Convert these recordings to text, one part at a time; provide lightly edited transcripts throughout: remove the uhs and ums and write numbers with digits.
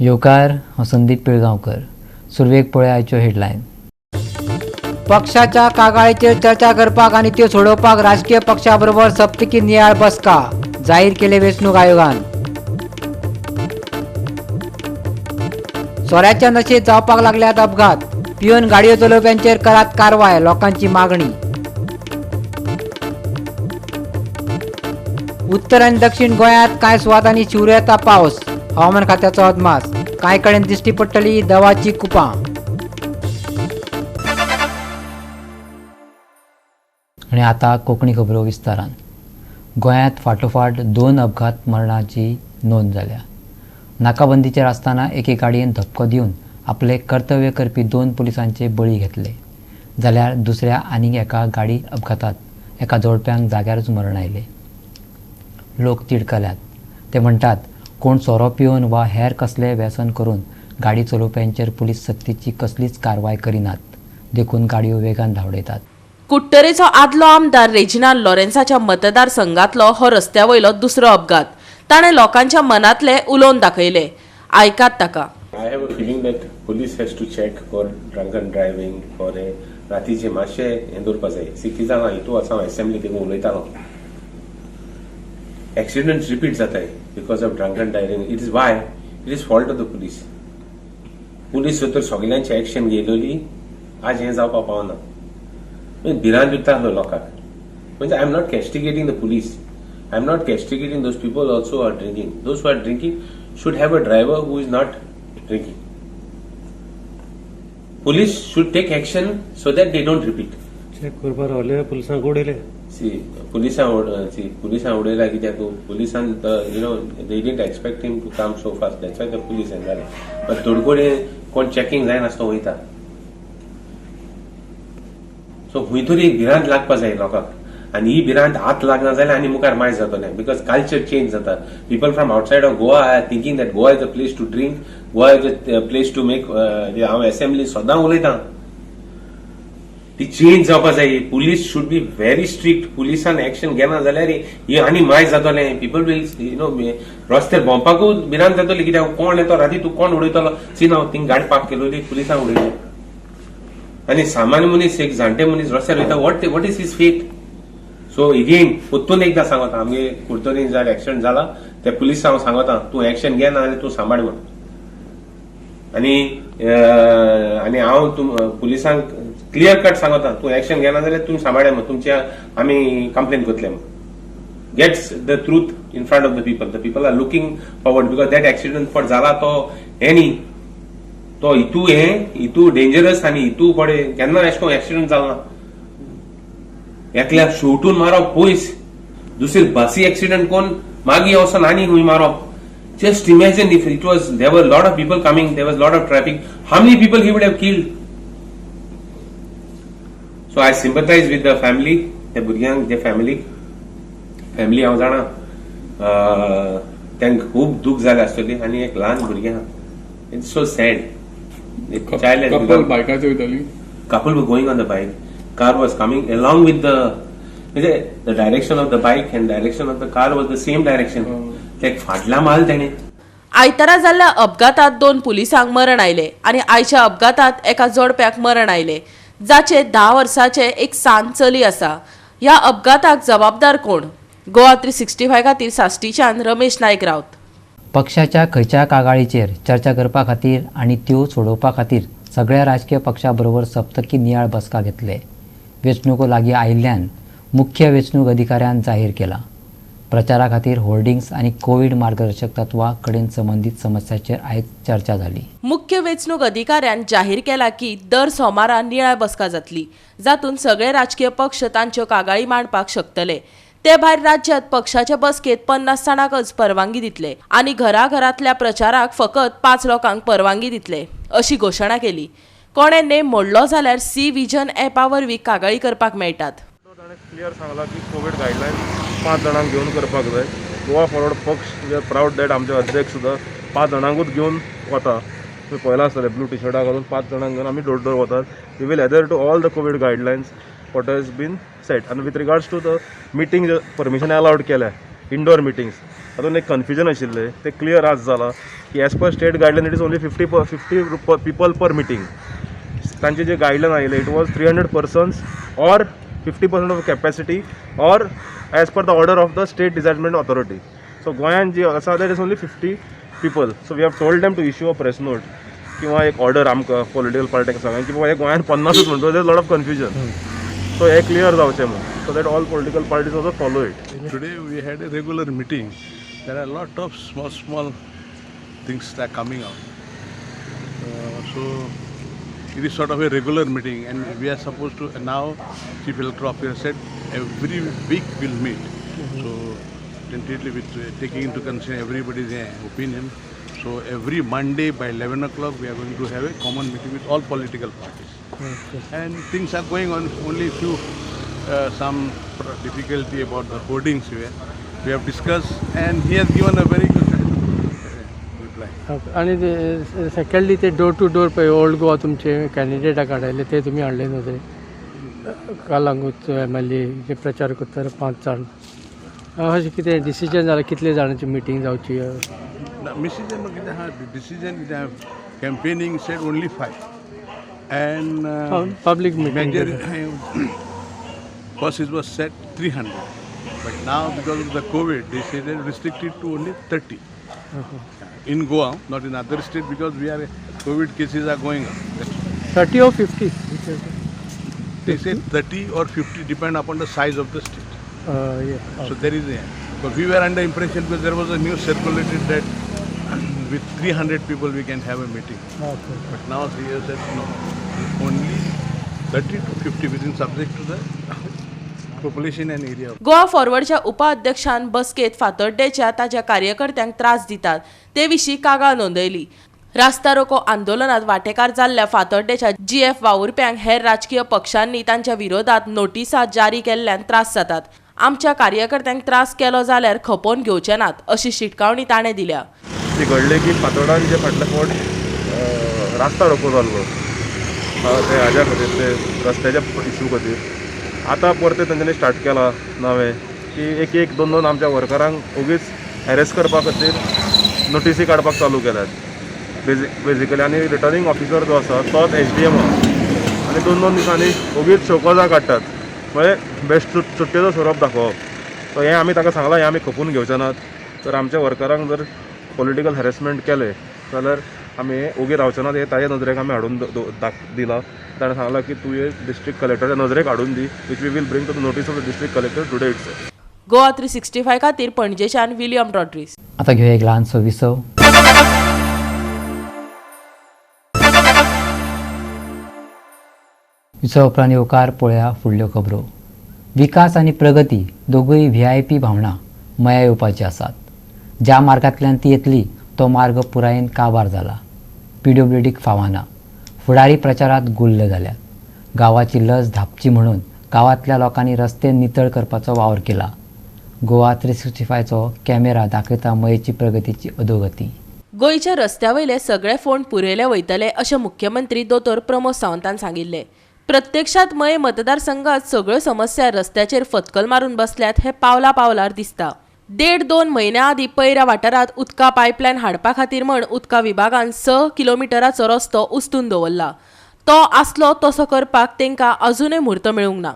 येवकार, हांव संदीप पिळगांवकर. सुरवेक पळय आयच्यो हेडलायन. पक्षाच्या कागाळीचेर चर्चा करपाक आनी त्यो सोडोवपाक राजकीय पक्षा बरोबर सप्तकी नियाळ बसका जाहीर केले वेंचणूक आयोगान. सोऱ्याच्या नशेत जावपाक लागल्यात अपघात. पिवन गाडयो चलोवप्यांचेर करात कारवाय, लोकांची मागणी. उत्तर आनी दक्षिण गोंयांत कांय सुवातांनी शिंवर येता पावस, हवामान खात्याचो अदमास. कांय कडेन दिश्टी पडटली दवाची कुपां. आनी आतां कोंकणी खबरो विस्तारान. गोंयांत फाटोफाट दोन अपघात मरणाची नोंद जाल्या. नाकाबंदीचेर आसतना एके गाडयेन धपको दिवन आपले कर्तव्य करपी दोन पुलिसांचे बळी घेतले, जाल्यार दुसऱ्या आनीक एका गाडी अपघातात एका जोडप्यांक जाग्यारूच मरण आयलें. लोक तिडकल्यात. ते म्हणटात, कोण सोरो पिवन वा हेर कसलें व्यसन करून गाडी चलोवप्यांचेर पुलीस सक्तीची कसलीच कारवाय करिनात, देखून गाडयो वेगान धांवडयतात. कुडटरेचो आदलो आमदार रेजिनाल्ड लॉरेन्साच्या मतदारसंघातलो हो रस्त्या वयलो दुसरो अपघात. ताणें लोकांच्या मनांतले उलोवन दाखयले. आयकात ताका. I have a feeling that police has to check for drunken driving, for a रातीचे मातशें हें दवरपा जाय. सी, कितें जालां, हितू आसा हांव एसेंब्ली देखून उलयतालो, एक्सिडंट रिपीट जाताय because of drunken driving. It is why it is fault of the police. Police जर तर सगल्यांचे एक्शन घेयलोली, आज हें जावपाक पावना. म्हणजे भिरांत उरता आसलो लोकांक. म्हणजे I am not castigating the police, I am not castigating those people also are drinking. Those who are drinking should have a driver who is not drinking. Police should take action so that they don't repeat. Check करपा रावले, पुलिसांक उडयले. C, पुलिसां C, पुलिसां उडयला कित्याक, पुलिसान they didn't expect him to come so fast. That's why the police हें जालें. But थोडे कोण चॅकिंग जायनासतना वयता, सो खंय तरी एक भिरांत लागपा जाय लोकांक. आनी ही भिरांत हात लागना जाल्यार आनी मुखार मायज जातलें, because culture change जाता. People from outside of Goa are thinking that Goa is a place to drink, Goa is a place to make. हांव एसेंब्ली सदां उलयतां, ती चेंज जावपा जाय. Police should be very strict. पुलिसान एक्शन घेना जाल्यार ही आनी मायज जातलें. पीपल will you know रस्त्यार भोंवपाकूच भिरांत जातली, कित्याक कोण येतो राती, तूं कोण उडयतलो. सी, ना थिंग गाडी पार्क केलोली, पुलिसान उडयली आनी सामान्य मनीस, एक जाणटे मनीस रस्त्यार वयता, what is his fate? So again परतून एकदां सांगता, आमगे कुडतरी जाल्यार एक्सिडंट जाला, त्या पुलिसांक हांव सांगता, तूं एक्शन घे ना जाल्यार तूं सांबाळ म्हण. आनी हांव पुलिसांक क्लियर कट सांगता, तूं एक्शन घेना जाल्यार तुमी सांबाळ म्हण, तुमच्या आमी कंप्लेन करतले म्हण. Gets the truth in front of the people. The people are looking forward because that accident for जाला तो हें न्ही, तो हितू हें हितू डेंजरस आनी हितू पडे केन्ना एशें कोन्न एक्सिडंट जाला. एकल्याक शेवटून मारप पयस, दुसरी बसी एक्सिडंट कोन्न मागीर वचोन आनी खंय मारप. Just imagine if it was, there were lot of people coming, there was lot of traffic, how many people he would have killed? So I sympathize with the family, त्या भुरग्यांक, त्या फॅमिलीक. फॅमिली हांव जाणा, तांकां खूब दूख जालें आसतली. आनी एक ल्हान भुरगें आहा. It's so sad. Child couple बायकाचेर वयताली. Couple were going on the bike. Car was coming along with the, म्हणजे the direction of the bike and direction of the car was the same direction. ते फाटल्या मारलें तेणे. आयतारा जाल्ल्या अपघातात दोन पुलिसांक मरण आयले आनी आयच्या अपघातात एका जोडप्याक मरण आयले, जाचे 10 वर्साचे एक सान चली आसा. ह्या अपघाताक जबाबदार कोण? गोवा 365 खातीर साश्टीच्यान रमेश नायक रावत. पक्षाच्या खंयच्या कागाळीचेर चर्चा करपा खातीर आनी त्यो सोडोवपा खातीर सगळ्या राजकीय पक्षा बरोबर सप्तकी नियाळ बसका घेतले. वेंचणुको लागीं आयिल्ल्यान मुख्य वेंचणूक अधिकाऱ्यान जाहीर केलां. प्रचारा खातीर होर्डिंग्स आनी कोवीड मार्गदर्शक तत्वां कडेन संबंदीत समस्यांचेर आयज चर्चा जाली. मुख्य वेंचणूक अधिकाऱ्यान जाहीर केला की दर सोमारा नियाळ बसका जातली, जातून सगळे राजकीय पक्ष तांच्यो कागाळी मांडपाक शकतले. ते भायर राज्यात पक्षाच्या बसकेत 50 जाणांकच परवानगी दितले आनी घराघरांतल्या प्रचाराक फकत पांच लोकांक परवानगी दितले, अशी घोशणा केली. कोणे नेम मोडलो जाल्यार सी विजन ॲपा वरवीं कागाळी करपाक मेळटात. ताणें क्लियर सांगलां की कोवीड गायडलायन पांच जाणांक घेवन करपाक जाय. गोवा फॉरवर्ड पक्ष, we are proud that आमचे अध्यक्ष सुद्दां पांच जाणांकूच घेवन वता. तुमी पळयलां आसतलें, ब्लू टी शर्टां घालून पांच जाणांक घेवन आमी डोर डोर वतात. We will adhere to all the COVID guidelines what has been set. आनी with regards to the meeting, permission allowed केल्या, इंडोर मिटींग्स. तातूंत एक कन्फ्युजन आशिल्लें तें क्लियर आज जालां की as per state guideline it is only 50 people per meeting. तांचे जे गायडलायन आयिल्ले it was 300 persons or 50% of capacity or as per the order of the state development authority. So गोंयांत जी आसा that is only 50 people. So we have told them to issue a press note किंवा एक order आमकां political पार्ट्यांक सगळ्यांक की बाबा हे गोंयांत 50च म्हणटा there lot of confusion. So हें क्लियर जावचें म्हूण so that all political parties also follow it. Today we had a regular meeting. There are a lot of small, small things that are coming out. So it is sort of a regular meeting, and we are supposed to now. Chief Electoral Officer said every week we'll meet. So tentatively, with taking into consideration everybody's opinion. So every Monday by 11 o'clock we are going to have a common meeting with all political parties. And things are going on. Only few some difficulty about the hoardings here. We have discussed, and he has given a very good reply. आनी secondly ते door two door पळय old Goa तुमचे कॅन्डिडेटाक हाडयले ते तुमी हाडले न्हू ते Calangute M L A जे प्रचार करता 5 जाण अशें कितें डिसिजन जालें कितले जाणांची मिटींग जावची? Decision decision campaigning said only 5 and public meeting major first it was set 300, but now because of the COVID they said they restricted to only 30 in Goa, not in other state, because we are COVID cases are going up. That's why. 30 or 50? They say 30 or 50 depend upon the size of the state. So there is a, but we were under impression because there was a news circulated that with 300 people we can have a meeting. Okay. But now he has said no, only 30 to 50 within subject to the population and area. Goa फॉरवर्डच्या उपाध्यक्षान बसकेत फातोड्डेच्या ताज्या कार्यकर्त्यांक त्रास दितात ते विशीं कागाळ नोंदयली. रास्ता रोको आंदोलनात वांटेकार जाल्ल्या फातोड्डेच्या जीएफ वावुरप्यांक हेर राजकीय पक्षांनी तांच्या विरोधात नोटिसा जारी केल्ल्यान त्रास जातात. आमच्या कार्यकर्त्यांक त्रास केलो जाल्यार खपोवन घेवचे नात अशी शिटकावणी ताणें दिल्या. ती घडले की फातोडान जे फाटले फावट रास्ता रोको जाल्लो ते हाज्या खातीर ते रस्त्याच्या इशू खातीर आतां परते तेंच्यांनी स्टार्ट केला नवें की एक एक दोन दोन आमच्या वर्करांक ओगीच हॅरेस करपा खातीर नोटिसी काडपाक चालू केल्यात बेजिकली. आनी रिटर्निंग ऑफिसर जो आसा तोच एस डी एम आहा आनी 2-2 दिसांनी ओगीच शोकोजा काडटात म्हळ्यार बेस्ट चुट्टेचो सोरोप दाखोवप. सो हें आमी ताका सांगलां हें आमी खपून घेवचे नात. तर आमच्या वर्करांक जर पॉलिटिकल हॅरेसमेंट केलें जाल्यार आमी ओगी रावचे नात हें ताज्या नदरेक आमी हाडून दिलां. ताणें सांगलां की तूं हे डिस्ट्रिक्ट कलेक्टराच्या नदरेक हाडून दी, which we will bring to the notice of the district collector today it's. Goa 365 खातीर पणजेच्यान विलियम रॉड्रिग्स. आतां घेवया एक ल्हानसो विसव. विसव उपरांत येवकार पळया फुडल्यो खबरो. विकास आनी प्रगती दोगूय VIP भावना मया येवपाची आसात. ज्या मार्गांतल्यान ती येतली तो मार्ग पुरायेन काबार जाला. PWDक फावना. फुडारी प्रचारात गुल्ल जाल्यात. गांवाची लज धापची म्हणून गांवांतल्या लोकांनी रस्ते नितळ करपाचो वावर केला. गोवा 365चो कॅमेरा दाखयता मयेची प्रगतीची अधोगती. गोंयच्या रस्त्या वयले सगळे फोंड पुरयले वयतले अशें मुख्यमंत्री दोतोर प्रमोद सावंतान सांगिल्लें. प्रत्यक्षात मये मतदारसंघात सगळ्यो समस्या रस्त्याचेर फतकल मारून बसल्यात हें पावला पावलार दिसता. 1.5-2 म्हयन्या आदीं पैरा वाठारांत उदका पायपलायन हाडपा खातीर म्हण उदका विभागान 6 किलोमिटराचो रस्तो उस्तून दवरला. तो आसलो तसो करपाक तांकां अजुनय म्हूर्त मेळूंक ना.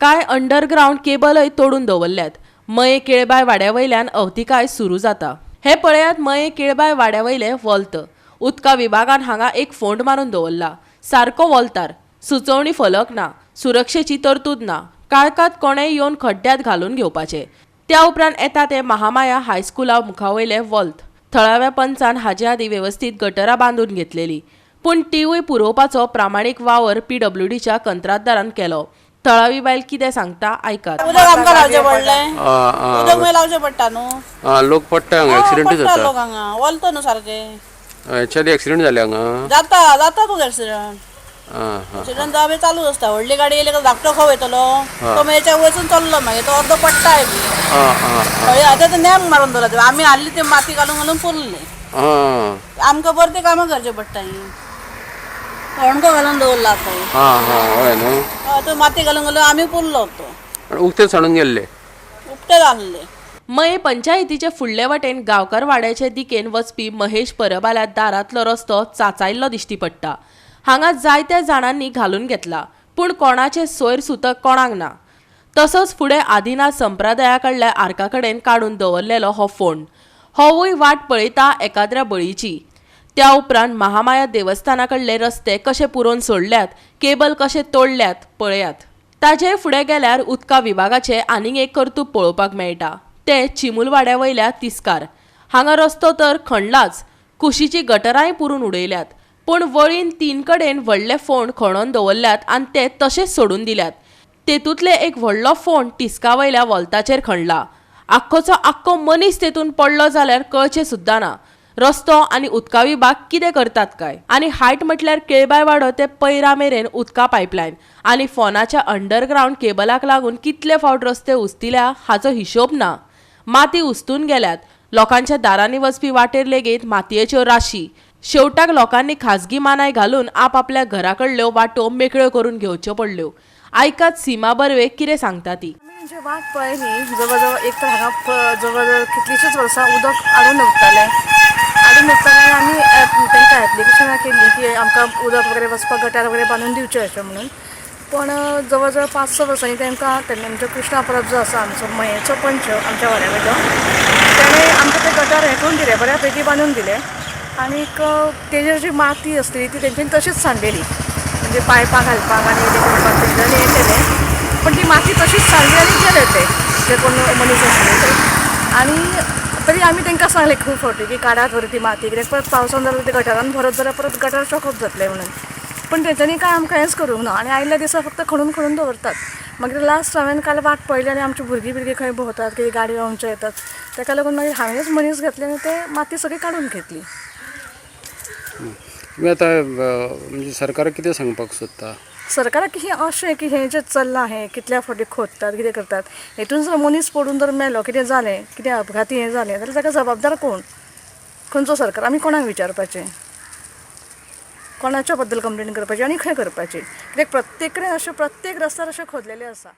कांय अंडरग्रावंड केबलय तोडून दवरल्यात. मये केळबाय वाड्या वयल्यान अवतिकाय सुरू जाता. हे पळयात मये केळबाय वाड्या वयले वॉल्त. उदका विभागान हांगा एक फोंड मारून दवरला. सारको वॉल्तार. सुचोवणी फलक ना, सुरक्षेची तरतूद ना. काळखांत कोणेय येवन खड्ड्यांत घालून घेवपाचें. त्या उपरांत येता ते महामाया हायस्कुला मुखावयले वॉल्त. थळाव्या पंचान हाजे आदीं वेवस्थीत गटरां बांदून घेतलेली, पूण तिवूय पुरोवपाचो प्रामाणीक वावर PWDच्या कंत्राटदारान केलो. थळावी बायल कितें सांगता आयकात. उदक आमकां लावचें पडलें, उदक मागीर लावचें पडटा न्हू. लोक पडटा हांगा, एक्सिडेंट जाता. लोक हांगा वलतो न्हू सारकें. हेच्या एक्सिडेंट जाले हांगा. जाता जाता तुका एक्सिडेंट. एक्सिडेंट जावप चालूच आसता. व्हडली गाडी येयली काय धाकटो खंय वयतलो, तो मागीर वचून चल्लो, मागीर तो अर्दो पडटा. हय, आतां ते नेम मारून दवरला. आमी हाडली ते माती घालून घालून पुरली. आमकां परती कामां करचीं पडटा. ही होणको घालून दवरला तो. हय न्हू. हय, तो माती घालून घालून आमी पुरलो. तो उक्ते सांडून गेल्ले, उक्ते घालले. मये पंचायतीचे फुडले वटेन गांवकारवाड्याचे दिकेन वचपी महेश परबाल्या दारांतलो रस्तो चाचायल्लो दिश्टी पडटा. हांगा जायत्या जाणांनी घालून घेतला, पूण कोणाचे सोयर सुतक कोणाक ना. तसोच फुडें आदिनाथ संप्रदाया कडल्या आर्का कडेन काडून दवरलेलो हो फोंड होवूय वाट पळयता एकाद्र्या बळीची. त्या उपरांत महामाया देवस्थाना कडले रस्ते कशे पुरोवन सोडल्यात, केबल कशे तोडल्यात पळयात. ताजे फुडें गेल्यार उदका विभागाचें आनीक एक कर्तूब पळोवपाक मेळटा, ते चिमुलवाड्या वयल्या तिस्कार. हांगा रस्तो तर खणलाच, कुशीची गटरांय पुरून उडयल्यात, पूण वळीन 3 कडेन व्हडले फोंड खणोन दवरल्यात आनी ते तशेच सोडून दिल्यात. तेतूंतले एक व्हडलो फोंड टिस्का वयल्या वॉल्ताचेर खणला. आख्खोचो आख्खो मनीस तेतून पडलो जाल्यार कळचें सुद्दां ना. रस्तो आनी उदका विभाग कितें करतात काय? आनी हायट म्हटल्यार केळबाय वाडो ते पैरा मेरेन उदका पायपलायन आनी फोनाच्या अंडरग्रावंड केबलाक लागून कितले फावट रस्ते उस्तिल्या हाचो हिशोब ना. माती उस्तून गेल्यात, लोकांच्या दारांनी वचपी वाटेर लेगीत मातयेच्यो राशी. शेवटाक लोकांनी खाजगी मानाय घालून आपआपल्या घरा कडल्यो वाटो मेकळ्यो करून घेवच्यो पडल्यो. आयकात सीमा बर्वे कितें सांगता ती. आमी जे वाट पळयली जवळ जवळ एक तर हांगा जवळ जवळ कितलीशीच वर्सां उदक हाडून उरतालें आनी तांकां एप्लिकेशनां केल्ली की आमकां उदक वगैरे वचपाक गटार वगैरे बांदून दिवचें अशें म्हणून. पण जवळ जवळ 5-6 वर्सांनी तांकां तेन्ना आमचो कृष्णा परब जो आसा आमचो मयेचो पंच आमच्या वाड्या वयलो तेणें आमकां तें गटार हें करून दिलें, बऱ्या पैकी बांदून दिलें. आनीक तेजेर जी माती आसली ती तेंच्यांनी तशीच सांडलेली, म्हणजे पायपां घालपाक आनी तें करपाक तेंच्यांनी हें केलें, पण ती माती तशीच सांडली आनी गेले ते जे कोण मनीस आसले ते. आनी तरी आमी तांकां सांगलें खूब फावटी की काडात बरी ती माती, कित्याक परत पावसान जाल्यार ते गटारान भरत जाल्यार परत गटार चोकप जातलें म्हणून. पण तेंच्यांनी कांय आमकां हेंच करूंक ना आनी आयिल्ल्या दिसा फक्त खणून खणून दवरतात. मागीर लास्ट हांवें काल वाट पळयली आनी आमची भुरगीं बिरगीं खंय भोंवतात कितें गाडयो आमच्यो येतात ताका लागून मागीर हांवेंच मनीस घेतले आनी ते माती सगळी काडून घेतली. तुमी आतां म्हणजे सरकाराक कितें सांगपाक सोदता? सरकाराक हें अशें की हें जें चल्लां हें कितल्या फावटी खोदतात कितें करतात, हेतून जर मनीस पडून जर मेलो कितें जालें कितें अपघाती हें जालें जाल्यार ताका जबाबदार कोण? खंयचो सरकार? आमी कोणाक विचारपाचें? कोणाच्या बद्दल कंप्लेन करपाची आनी खंय करपाची? कित्याक प्रत्येक कडेन अशें प्रत्येक रस्त्यार अशें खोदलेलें आसा.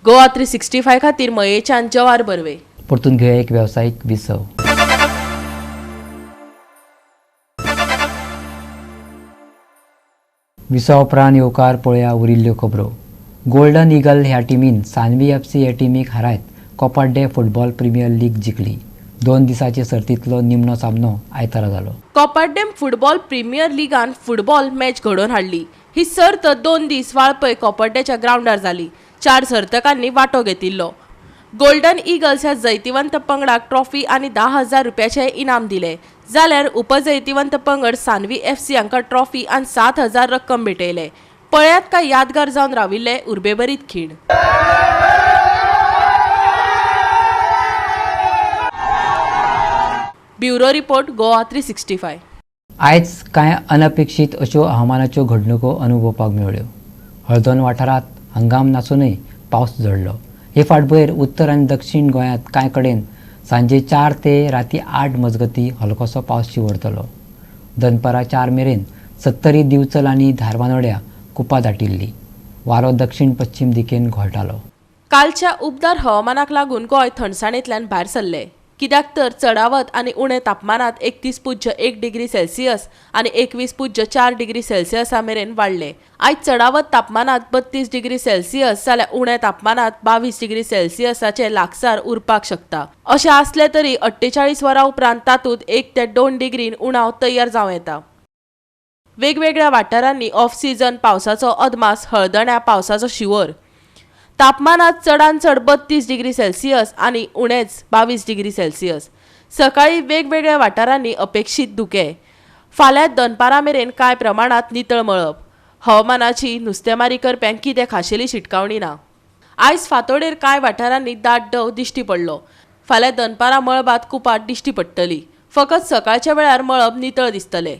गोवा 365 खातीर मयेच्यान जवार बर्वे. परतून घेवया एक वेवसायीक विसव. विसवा उपरांत येवकार पळया उरिल्ल्यो खबरो. गोल्डन इगल ह्या टिमीन सानवी FC ह्या टिमीक हारायत कोपाड्डे फुटबॉल प्रिमियर लीग जिखली. 2 दिसाचे सर्तींतलो निमणो सामनो आयतारा जालो. कोपाड्डेम फुटबॉल प्रिमियर लिगान फुटबॉल मॅच घडोवन हाडली. ही सर्त 2 दीस वाळपय कोपाड्डेच्या ग्रावंडार जाली. 4 सर्तकांनी वांटो घेतिल्लो. गोल्डन इगल्स ह्या जैतिवंत पंगडाक ट्रॉफी आनी 10,000 रुपयाचे इनाम दिले, जाल्यार उपजैतिवंत पंगड सानवी FC हांकां ट्रॉफी आनी 7,000 रक्कम भेटयले. पळयात काय यादगार जावन राविल्ले उर्बेभरीत खीण. Bureau report, Goa 365. आयज कांय अनपेक्षीत अश्यो हवामानाच्यो घडणुको अनुभवपाक मेळ्ळ्यो. हळदोण वाठारांत हंगाम नासूनय पावस झडलो. हे फाटभुंयेर उत्तर आनी दक्षिण गोंयांत कांय कडेन सांजे 4 ते राती 8 मजगती हलकोसो पावस शिंवरतलो. दनपारां 4 मेरेन सत्तरी, दिवचल आनी धारबांदोड्या कुपां दाटिल्ली. वारो दक्षिण पश्चिम दिकेन घोळटालो. कालच्या उबदार हवामानाक लागून गोंय थंडसाणेंतल्यान भायर सरलें. कित्याक तर चडावत आनी उणें तापमानांत 31.1 डिग्री सेल्सियस आनी 21.4 डिग्री सेल्सियसा मेरेन वाडले. आयज चडावत तापमानांत 32 डिग्री सेल्सियस जाल्यार उणें तापमानांत 22 डिग्री सेल्सियसाचे लागसार उरपाक शकता. अशें आसलें तरी 48 वरां उपरांत तातूंत 1 ते 2 डिग्रीन उणाव तयार जावं येता. वेगवेगळ्या वाठारांनी ऑफ सीझन पावसाचो अदमास, हळदण्या पावसाचो शिंवर. तापमानांत चडान चड 32 डिग्री सेल्सियस आनी उणेच 22 डिग्री सेल्सियस. सकाळी वेगवेगळ्या वाठारांनी अपेक्षीत धुकें. फाल्यां दनपारा मेरेन कांय प्रमाणांत नितळ मळब. हवामानाची नुस्तेमारी करप्यांक कितें खाशेली शिटकावणी ना. आयज फांतोडेर कांय वाठारांनी दाट धव दिश्टी पडलो. फाल्यां दनपारा मळबांत कुपाट दिश्टी पडटली. फकत सकाळच्या वेळार मळब नितळ दिसतलें.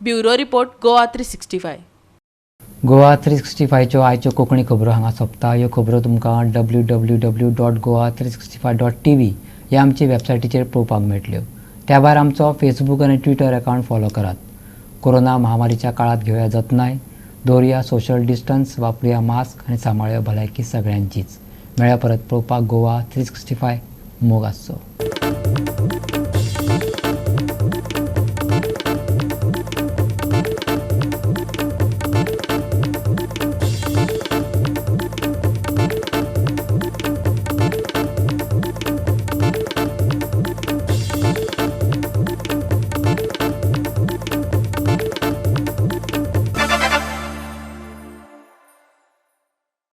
Bureau report, Goa 365. Goa 365च्यो आयच्यो कोंकणी खबरो हांगा सोंपता. ह्यो खबरो तुमकां www.goa365.tv ह्या आमचे वेबसायटीचेर पळोवपाक मेळटल्यो. त्या भायर आमचो फेसबूक आनी ट्विटर अकावंट फॉलो करात. कोरोना महामारीच्या काळांत घेवया जतनाय, दवरुया सोशल डिस्टन्स, वापरुया मास्क आनी सांबाळया भलायकी सगळ्यांचीच. मेळया परत पळोवपाक गोवा 365. मोग आसचो.